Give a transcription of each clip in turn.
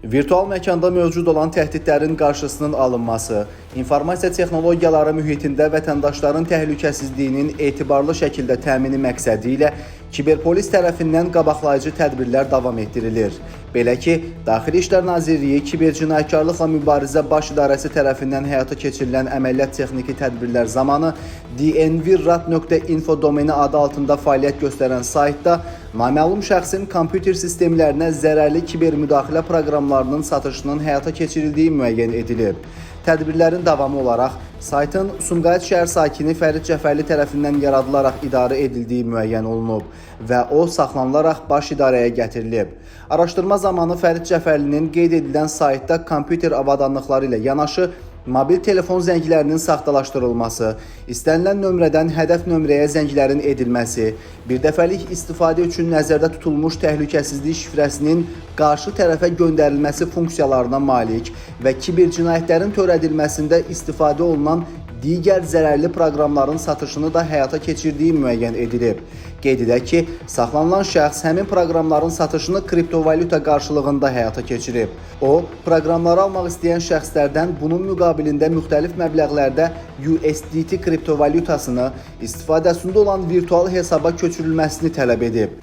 Virtual məkanda mövcud olan təhdidlərin qarşısının alınması, informasiya texnologiyaları mühitində vətəndaşların təhlükəsizliyinin etibarlı şəkildə təmini məqsədi ilə kiberpolis tərəfindən qabaqlayıcı tədbirlər davam etdirilir. Belə ki, Daxili İşlər Nazirliyi Kiber Cinayətkarlıqla Mübarizə Baş İdarəsi tərəfindən həyata keçirilən əməliyyat texniki tədbirlər zamanı dnvrat.info domeni adı altında fəaliyyət göstərən saytda naməlum şəxsin kompüter sistemlərinə zərərli kiber müdaxilə proqramlarının satışının həyata keçirildiyi müəyyən edilib. Tədbirlərin davamı olaraq saytın Sumqayıt şəhər sakini Fərid Cəfərli tərəfindən yaradılaraq idarə edildiyi müəyyən olunub və o saxlanılaraq baş idarəyə gətirilib. Araşdırma zamanı Fərid Cəfərlinin qeyd edilən saytda kompüter avadanlıqları ilə yanaşı mobil telefon zənglərinin saxtalaşdırılması, istənilən nömrədən hədəf nömrəyə zənglərin edilməsi, birdəfəlik istifadə üçün nəzərdə tutulmuş təhlükəsizlik şifrəsinin qarşı tərəfə göndərilməsi funksiyalarına malik və kiber cinayətlərin törədilməsində istifadə olunan digər zərərli proqramların satışını da həyata keçirdiyi müəyyən edilib. Qeyd edək ki, saxlanılan şəxs həmin proqramların satışını kriptovalyuta qarşılığında həyata keçirib. O, proqramları almaq istəyən şəxslərdən bunun müqabilində müxtəlif məbləğlərdə USDT kriptovalyutasını istifadəsində olan virtual hesaba köçürülməsini tələb edib.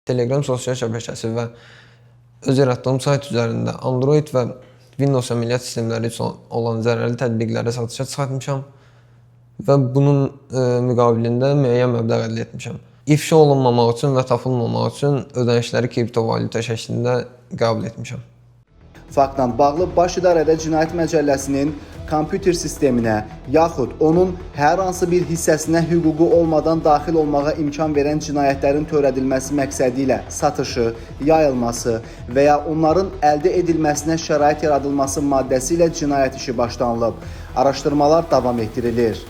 Telegram sosial şəbəkəsi və öz yaratdığım sayt üzərində Android və Windows əməliyyat sistemləri üçün olan zərərli tətbiqləri satışa çıxartmışam və bunun müqabilində müəyyən məbləğ əldə etmişəm. İfşa olunmamaq üçün və tapılmamaq üçün ödənişləri kriptovalyuta şəklində qəbul etmişəm. Faktla bağlı Baş İdarədə Cinayət Məcəlləsinin kompüter sisteminə yaxud onun hər hansı bir hissəsinə hüququ olmadan daxil olmağa imkan verən cinayətlərin törədilməsi məqsədi ilə satışı, yayılması və ya onların əldə edilməsinə şərait yaradılması maddəsi ilə cinayət işi başlanılıb. Araşdırmalar davam etdirilir.